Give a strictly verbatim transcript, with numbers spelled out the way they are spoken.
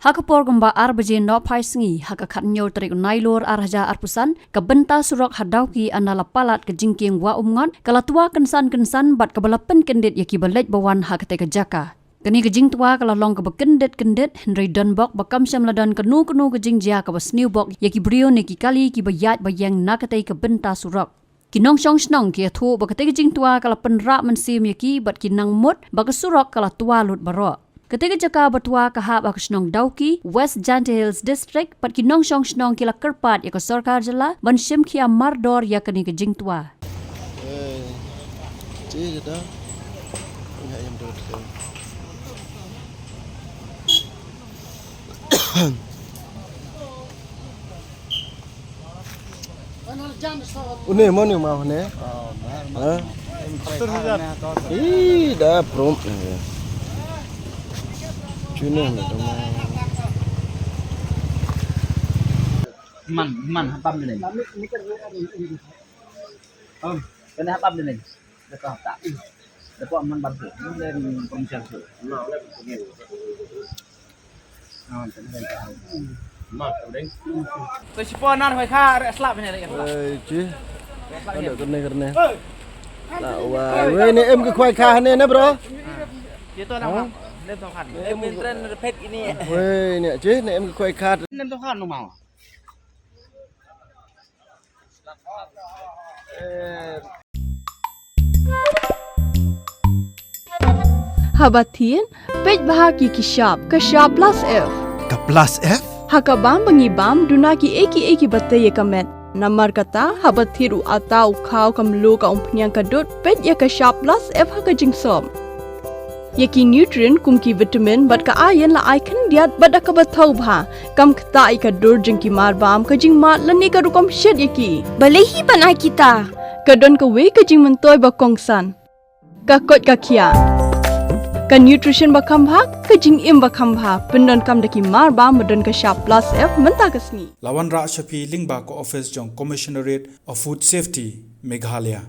Ha ka por kumba ar baje nohphai sngi ha ka khathynñiew tarik u Nailur ar hajar arphew san, ka bynta surok ha Dawki ha Nalapalat ka jingkieng Wah Umngot ka la twa kynsan kynsan bad kaba la pynkyndit ïa kiba leit ba wan ha katei ka jaka. Kane ka jingtwa ka la long kaba kyndit kyndit, hynrei don bok ba kam shym la don kano kano ka jingjia kaba sniew bok ïa ki briew ne ki kali kiba ïaid ba ïeng na katei ka bynta surok. Ki nongshong shnong ki ïathuh ba katei ka jingtwa ka la pynrah mynsiem ïa ki bad ki nang mut ba ka surok ka la twa lut baroh. Katei ka jaka ba twa ka hap ha ka shnong Dawki, West Jaintia Hills District, bad ki nongshong shnong ki la kyrpad ïa ka sorkar jylla ban shim khia mardor ïa kane ka jingtwa. Une mo ni ma une. Ha? Ih, da prom. Chune me to ma. Man, man, hapam ni. Om, kena hapam ni. Dekat hapta. Dekat man bangku. Ni dan pembicara tu. Mak, deng. To sipo nar hoi kha re slap ni re. Wei, ci. Ada kerne, kerne. Na, wei, wei, ne em ki khwai kha ne, ne, bro? Kita na, ha? Lem tong khan. Em intren repet ini. Wei, ne, ci, ne em ki khwai kha. Lem tong khan, no mau. Haba thied, peit bha ki ki shap, ka shap plus F. Ka plus F? Ha ka bam ba ngi bam, duna ki ei ki ei kiba tei ïa ka met. Namar kata, haba thied u atta, u khaw, ka mluh, ka umphniang, ka dud, peit ïa ka shap plus F ha ka jingsop. Ïa ki nutrient kum ki vitamin bad ka iron la ai khyndiat bad da kaba thaw bha. Kam ktah ïa ka dur jong ki mar bam, ka jingmad lane ka rukom shet ïa ki. Balei hi ban ai kita? Ka don kawei ka jingmyntoi ba kongsan. Ka koit ka khiah. Ka nutrition ba kham bha, ka jingim ba kham bha. Pyndonkam da ki mar bam ba don ka shap plus F mynta ka sngi. La wanrah sha phi lyngba ka office jong Commissionerate of Food Safety, Meghalaya.